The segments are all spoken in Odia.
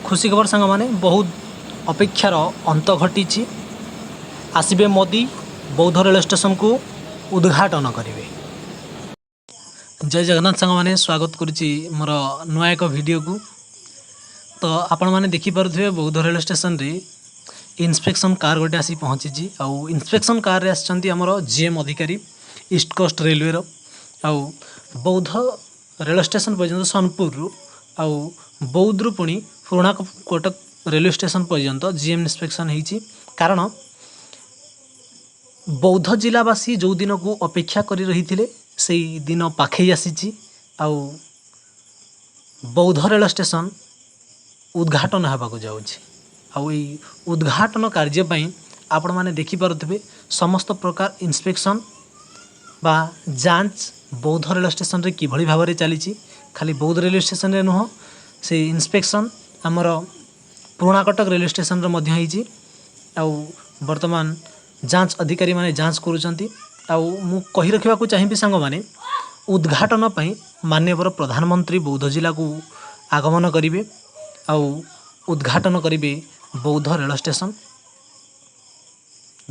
ଖୁସି ଖବର ସାଙ୍ଗମାନେ, ବହୁତ ଅପେକ୍ଷାର ଅନ୍ତ ଘଟିଛି। ଆସିବେ ମୋଦି, ବୌଦ୍ଧ ରେଳ ଷ୍ଟେସନକୁ ଉଦ୍ଘାଟନ କରିବେ। ଜୟ ଜଗନ୍ନାଥ ସାଙ୍ଗମାନେ, ସ୍ୱାଗତ କରୁଛି ମୋର ନୂଆ ଏକ ଭିଡ଼ିଓକୁ। ତ ଆପଣମାନେ ଦେଖିପାରୁଥିବେ, ବୌଦ୍ଧ ରେଳ ଷ୍ଟେସନରେ ଇନ୍ସପେକ୍ସନ୍ କାର୍ ଗୋଟେ ଆସି ପହଞ୍ଚିଛି। ଆଉ ଇନ୍ସପେକ୍ସନ୍ କାର୍ରେ ଆସିଛନ୍ତି ଆମର ଜିଏମ୍ ଅଧିକାରୀ ଇଷ୍ଟ କୋଷ୍ଟ ରେଲୱେର। ଆଉ ବୌଦ୍ଧ ରେଳ ଷ୍ଟେସନ ପର୍ଯ୍ୟନ୍ତ ସୋନପୁରରୁ ଆଉ ବୌଦ୍ଧରୁ ପୁଣି ପୁରୁଣା କଟକ ରେଲୱେ ଷ୍ଟେସନ ପର୍ଯ୍ୟନ୍ତ ଜିଏମ୍ ଇନ୍ସପେକ୍ସନ୍ ହେଇଛି। କାରଣ ବୌଦ୍ଧ ଜିଲ୍ଲାବାସୀ ଯେଉଁ ଦିନକୁ ଅପେକ୍ଷା କରି ରହିଥିଲେ, ସେଇ ଦିନ ପାଖେଇ ଆସିଛି ଆଉ ବୌଦ୍ଧ ରେଳ ଷ୍ଟେସନ ଉଦ୍ଘାଟନ ହେବାକୁ ଯାଉଛି। ଆଉ ଏଇ ଉଦ୍ଘାଟନ କାର୍ଯ୍ୟ ପାଇଁ ଆପଣମାନେ ଦେଖିପାରୁଥିବେ, ସମସ୍ତ ପ୍ରକାର ଇନ୍ସପେକ୍ସନ୍ ବା ଯାଞ୍ଚ ବୌଦ୍ଧ ରେଳ ଷ୍ଟେସନରେ କିଭଳି ଭାବରେ ଚାଲିଛି। ଖାଲି ବୌଦ୍ଧ ରେଲୱେ ଷ୍ଟେସନରେ ନୁହଁ, ସେଇ ଇନ୍ସପେକ୍ସନ୍ ଆମର ପୁରୁଣା କଟକ ରେଲୱେ ଷ୍ଟେସନରେ ମଧ୍ୟ ହେଇଛି। ଆଉ ବର୍ତ୍ତମାନ ଯାଞ୍ଚ ଅଧିକାରୀମାନେ ଯାଞ୍ଚ କରୁଛନ୍ତି। ଆଉ ମୁଁ କହି ରଖିବାକୁ ଚାହିଁବି ସାଙ୍ଗମାନେ, ଉଦ୍ଘାଟନ ପାଇଁ ମାନ୍ୟବର ପ୍ରଧାନମନ୍ତ୍ରୀ ବୌଦ୍ଧ ଜିଲ୍ଲାକୁ ଆଗମନ କରିବେ ଆଉ ଉଦ୍ଘାଟନ କରିବେ ବୌଦ୍ଧ ରେଳ ଷ୍ଟେସନ।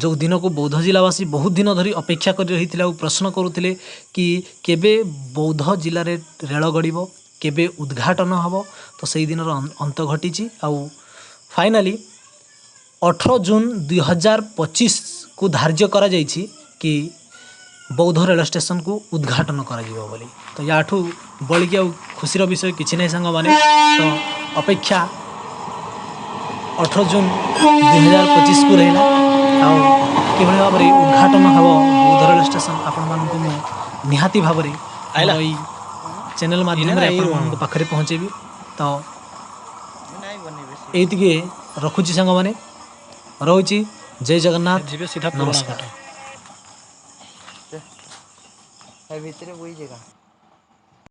ଯେଉଁ ଦିନକୁ ବୌଦ୍ଧ ଜିଲ୍ଲାବାସୀ ବହୁତ ଦିନ ଧରି ଅପେକ୍ଷା କରି ରହିଥିଲେ ଆଉ ପ୍ରଶ୍ନ କରୁଥିଲେ କି କେବେ ବୌଦ୍ଧ ଜିଲ୍ଲାରେ ରେଳ ଗଡ଼ିବ, କେବେ ଉଦ୍ଘାଟନ ହେବ, ତ ସେଇ ଦିନର ଅନ୍ତ ଘଟିଛି। ଆଉ ଫାଇନାଲି 18 ଜୁନ୍ 2025କୁ ଧାର୍ଯ୍ୟ କରାଯାଇଛି କି ବୌଦ୍ଧ ରେଳ ଷ୍ଟେସନକୁ ଉଦ୍ଘାଟନ କରାଯିବ ବୋଲି। ତ ୟାଠୁ ବଳିକି ଆଉ ଖୁସିର ବିଷୟ କିଛି ନାହିଁ ସାଙ୍ଗମାନେ। ତ ଅପେକ୍ଷା 18 ଜୁନ୍ 2025କୁ ରହିଲା। ଆଉ କିଭଳି ଭାବରେ ଉଦ୍ଘାଟନ ହେବ ବୌଦ୍ଧ ରେଳ ଷ୍ଟେସନ, ଆପଣମାନଙ୍କୁ ମୁଁ ନିହାତି ଭାବରେ ମୋର ଏଇ ଚ୍ୟାନେଲ୍ ମାଧ୍ୟମରେ ଆପଣମାନଙ୍କ ପାଖରେ ପହଞ୍ଚେଇବି। ତ ଏଇତିକି ରଖୁଛି ସାଙ୍ଗମାନେ, ରହୁଛି। ଜୟ ଜଗନ୍ନାଥ। ଯିବେ ସିଧା ପୁରୁଣା ନମସ୍କାର। କଟକ। ଭିତରେ ବଇଛି।